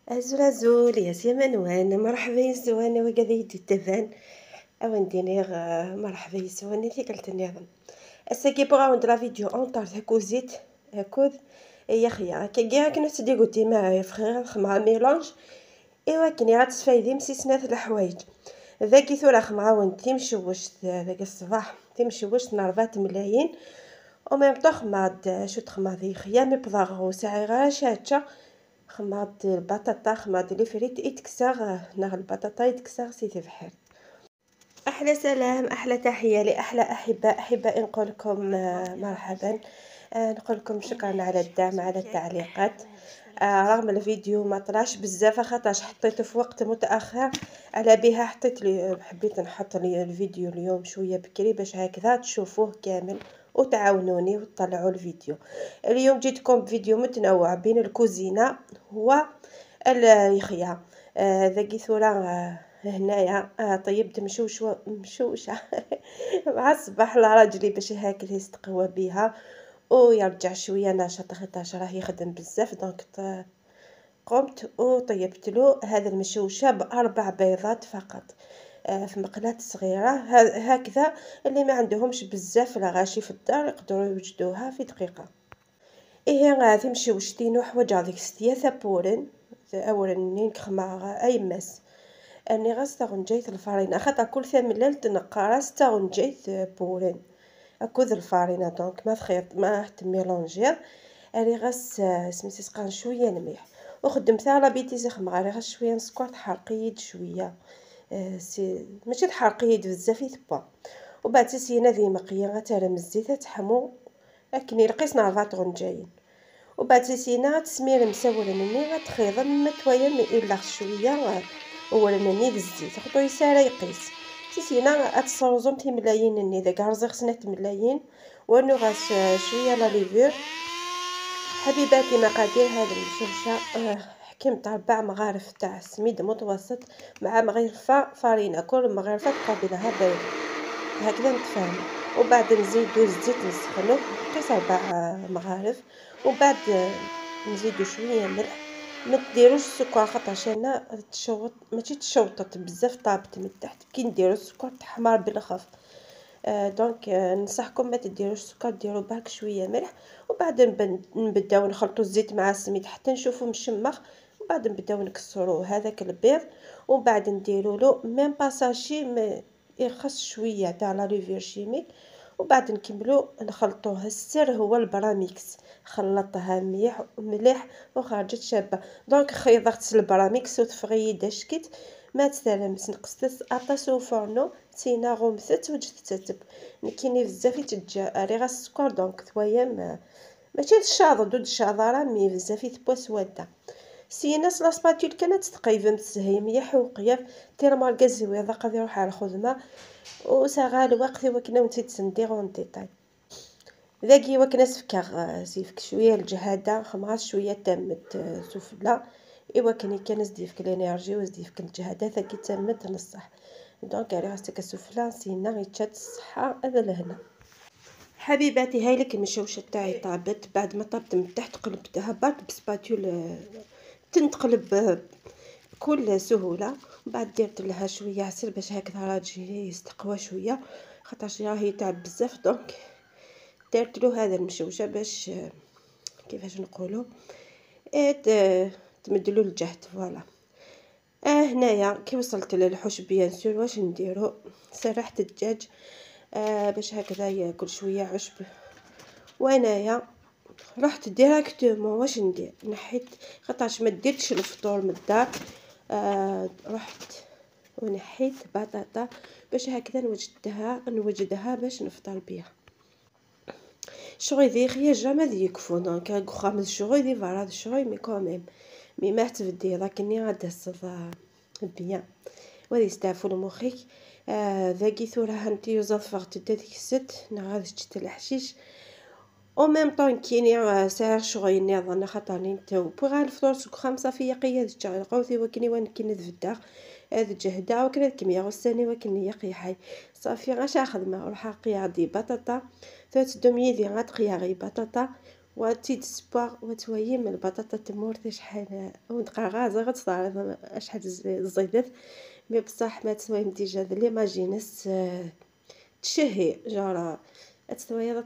أزول أزول يا سيمانوان، مرحبا يسوان وكذا يدي التفان أوان دينيغ. مرحبا يسوان ثيكلت النظام الساكي بوغ la vidéo en retard. هكوزيت هكوذ يا خيا كي كنا تديغوتي مع فخير مع mélange. ايوا كني غاتسفايدي مسيسنات الحوايج ذاكي ثورا خمعاون تيمشوشت ذاك الصباح تيمشوشت نربعة ملايين و même temps خماد شو تخماضي خيامي بضاغ ساعي غا شاتشا خماد البطاطا خماد les frites يتكسر نغ البطاطا يتكسر سيدي بحر. احلى سلام، احلى تحية لاحلى احباء احبائي، نقول لكم مرحبا، نقول لكم شكرا على الدعم على التعليقات. رغم الفيديو ما طلعش بزاف خاطرش حطيته في وقت متاخر، على بها حطيت لي حبيت نحط لي الفيديو اليوم شوية بكري باش هكذا تشوفوه كامل وتعاونوني وتطلعوا الفيديو. اليوم جيتكم بفيديو متنوع بين الكوزينة والخيا. ذاكي ثورة هنايا طيبت مشوشة مشوشة مع الصباح لراجلي باش هكذا يستقوى بها ويرجع شوية نشاط خاطرش راه يخدم بزاف. donc قمت وطيبت له هذا المشوشه باربع بيضات فقط في مقلاة صغيرة هكذا. اللي ما عندهمش بزاف الغاشي في الدار يقدروا يوجدوها في دقيقة. ايه غادي مشوشتينو حوايج هذيك ستيا بورن اورن نخمع اي ماس اني غاس تغنجيت الفارينه خاطر كل ثملال تنقراس تغنجيت بورن اكوذ الفارينه. donc ما تخيط ما تميلونجير اني غاس سميتي سقان شوية الملح وخدمتها على بيتي خمغ غاس شوية سكر تحرقيد شوية سي ماشي تحرقيد بزاف يتبا. وبعد سينا ذي مقيه غترم الزيت تحمو اكني لقيت نعرفات غنجاين. وبعد سينا تسمير مسول مني غتخيض متويا الا شوية اولا مني بالزيت خطو يسارا يقيس سينا اتصرزوم تيملايين ني داك رزق سنة ملايين وانو غاس شوية la levure. حبيباتي مقادير هذا المشوشه حكمت 4 مغارف تاع السميد متوسط مع مغرفه فرينه، كل مغرفه تقابلها بيض هكذا نتفاهموا. وبعد نزيدو الزيت نسخنوه قيس 4 مغارف وبعد نزيدو شوية ملح. ما ديروش السكر خاطرش انا تشوط ماشي تشوطت بزاف طابت من تحت، كي نديرو السكر تحمر بالخف. donc ننصحكم ما تديروش السكر، ديروا برك شوية ملح. وبعد نبداو نخلطوا الزيت مع السميد حتى نشوفو مشمخ، وبعد نبداو نكسرو هذاك البيض. ومن بعد نديرو له même pas sachet يخص شوية تاع la levure chimique. وبعد نكملو نخلطوه. السر هو البراميكس، خلطها مليح مليح وخرجت شابه. donc خيضت البراميكس وتفغيد شكيت ما تسالمس نقصت اطاسو فرنو تينا غمست وجدت تتب نكيني بزاف تجا ري غا السكر. donc ثويا ماشي الشاض دود الشاضره mais بزاف يتبوا سواده سينا la spatule كانت تقيفم تسهي مليح وقياف تيرمال كازوي هذا قادر يروح على الخدمة وساغا الوقت وكنا ونتي تسندي en détail. ذاكي وكنا سفكا سيفك شوية الجهاده خمغاس شوية تامت سفلى ايوا كني كان زديفك l'énergie وزديفك الجهاده ثاكي تامت نصح. donc على راسك السفلى سينا غيتشات الصحة هذا لهنا. حبيباتي هاي لك المشوشه تاعي طابت. بعد ما طابت من تحت قلبتها برك ب spatule تنتقلب بكل سهولة. وبعد درت لها شوية عسل باش هكذا راجلي يستقوى شوية خاطرش راهي تعب بزاف. donc درت له هذا المشوشه باش كيفاش نقولوا تمدلو الجهد voilà. هنايا كي وصلت للحوش bien sûr واش نديرو سرحت الدجاج باش هكذا ياكل شوية عشب. وانايا رحت directement واش ندير نحيت خاطرش ما ديرتش الفطور من الدار. رحت ونحيت بطاطا باش هكذا نوجدها باش نفطر بها. شغل ذي خيا jamais ذي يكفو donc خامس شغل ذي فراد شغل mais quand même mais ما تبدي لكني غادا الصفا bien وغادي يستعفو المخيك. ذاكي ثورة هانتي يوزف تديك الست نغادي تشت الحشيش au même temps كيني ساعة شغل نظن خاطر نتاو بوغ الفطور سوق خمسة في قياد تشغل قوتي وكني وان كي نذفدا هاد الجهده وكنا كمية غساني وكني يقي حي صافي غاش خدمة روح قيادي بطاطا ثلاث دمي ذي غاتقيا غي بطاطا. واتي تسبا وتويم البطاطا تمورت شحال ونتقع غازا غتصدر شحال الزيدات mais بصح ما تسويم déjà les ماجينس تشهي جارة تسوي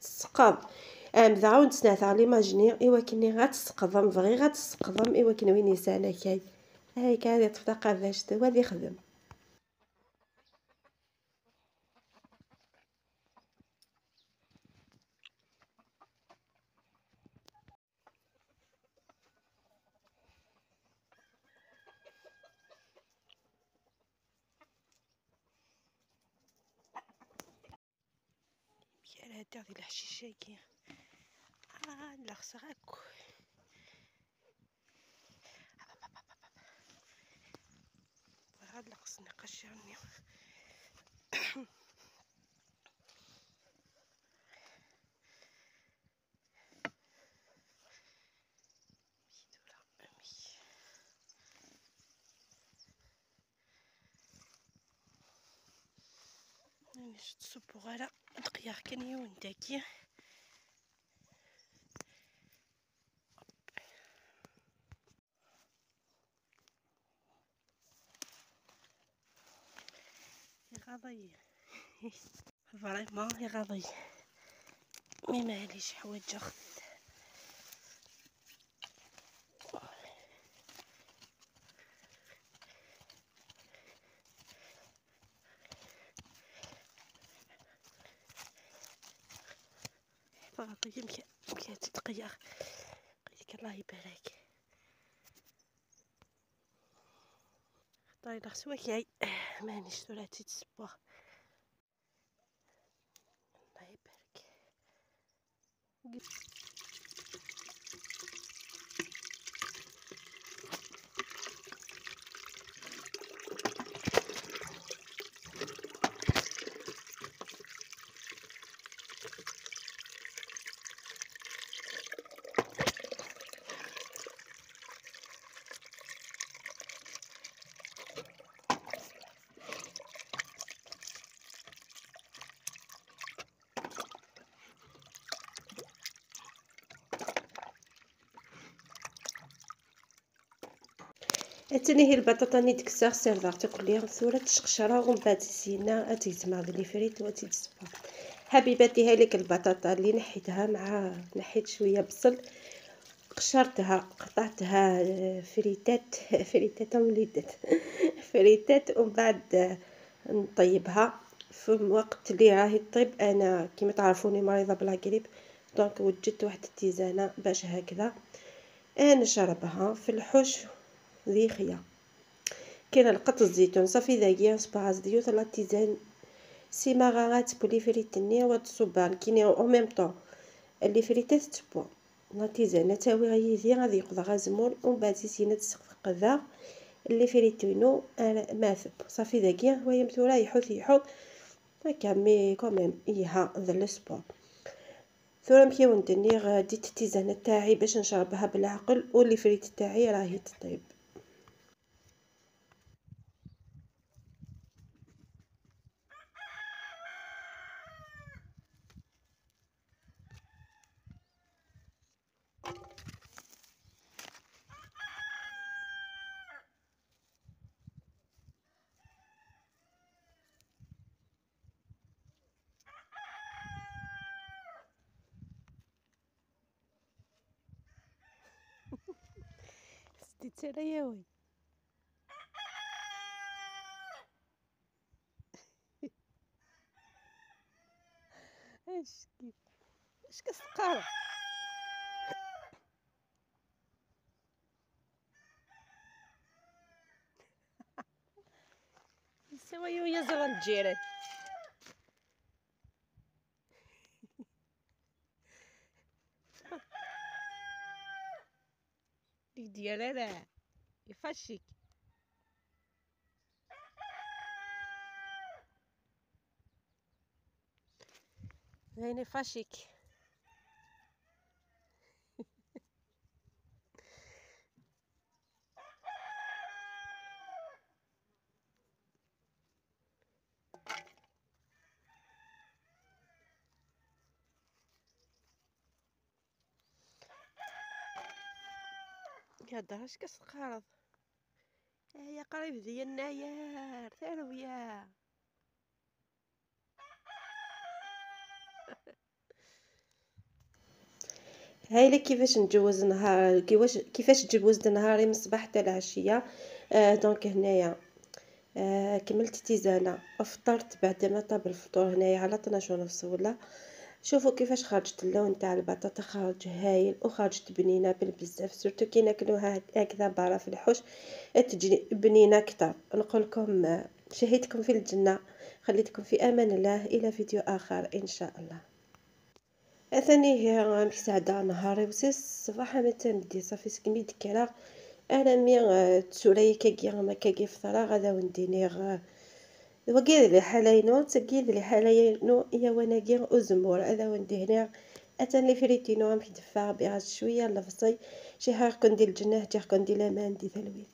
تسقط ام ذا ونتسنعت l'imaginer ايوا كني غتسقضم بغي غتسقضم ايوا كن وين يسانا كاي هاي كاع تفتق باش وهذا يخدم. هادي الحشيشه كي لا خصها هاكو هاد القص نقش يعني مانيش تصبو غير دقيقة كان يون داكي. غاضي vraiment غاضي mais معليش حوايج اخت. غاضي يمكن تتقيا قيتك الله يبارك. طيب خصوك مانيش ثلاثي تسبا الله يبارك. اتني هي البطاطا ني تكسر سير تاكل ثورة تشقشرة ومن بعد سينا اتيتما les frites واتي تسبا. حبيباتي هاي البطاطا اللي نحيتها مع نحيت شوية بصل قشرتها قطعتها فريتات فريتات وليدات فريتات ومن بعد نطيبها في الوقت اللي راهي طيب. انا كيما تعرفوني مريضه ب la grippe donc وجدت واحد ال tisane باش هكذا نشربها في الحوش ذي خيا. كاين القط الزيتون صافي ذاكيا صباع ديوت la tisane سيما غات ب les frites ني وتصوبان كاين au même temps les frites تبوا la tisane تاوي غيدي غادي يقضى غازمول ومن بعد سينا تسقذا les frites ينو ماثب صافي ذاكيا وهي مثولا يحوث يحوط هكا mais quand même ايها ذا le sport. ثورة مكيون دني غادي ال tisane تاعي باش نشربها بالعقل و les frites تاعي راهي تطيب. ترى اش كيف اش كتقرا سوا يا زرا الجيران. ديال لا يفشك زين فاشيك. يا دراش كاس قارض يا قريب ديالنا يا ثانوية. هايلة كيفاش نجوز نهار، كيفاش جوزت نهاري من الصباح حتى العشية. donc هنايا كملت tisane، افطرت بعد ما طاب الفطور هنايا على 12:30 ولا. شوفوا كيفاش خرجت اللون تاع البطاطا، خرج هايل وخرجت بنينه بالبزاف، surtout كي ناكلوها هكذا برا في الحوش تجي بنينه اكثر. نقول لكم شهيتكم في الجنة، خليتكم في امان الله، الى فيديو اخر ان شاء الله. ثاني هي مساعدة نهاري وسي الصباح انا تنبدي صافي سكمي دكرا انا مي تسولاي كاكي ما كاكي فطرا غدا ونديني وكيد لي حالينو تكيد لي حالينو يا وناكي وزمور هذا وندي هنا اتاني لي فريتينو عم كيدفع بها شوية لفصي شي حاجة كندير الجنة جا كندير لامان دي ثلويث.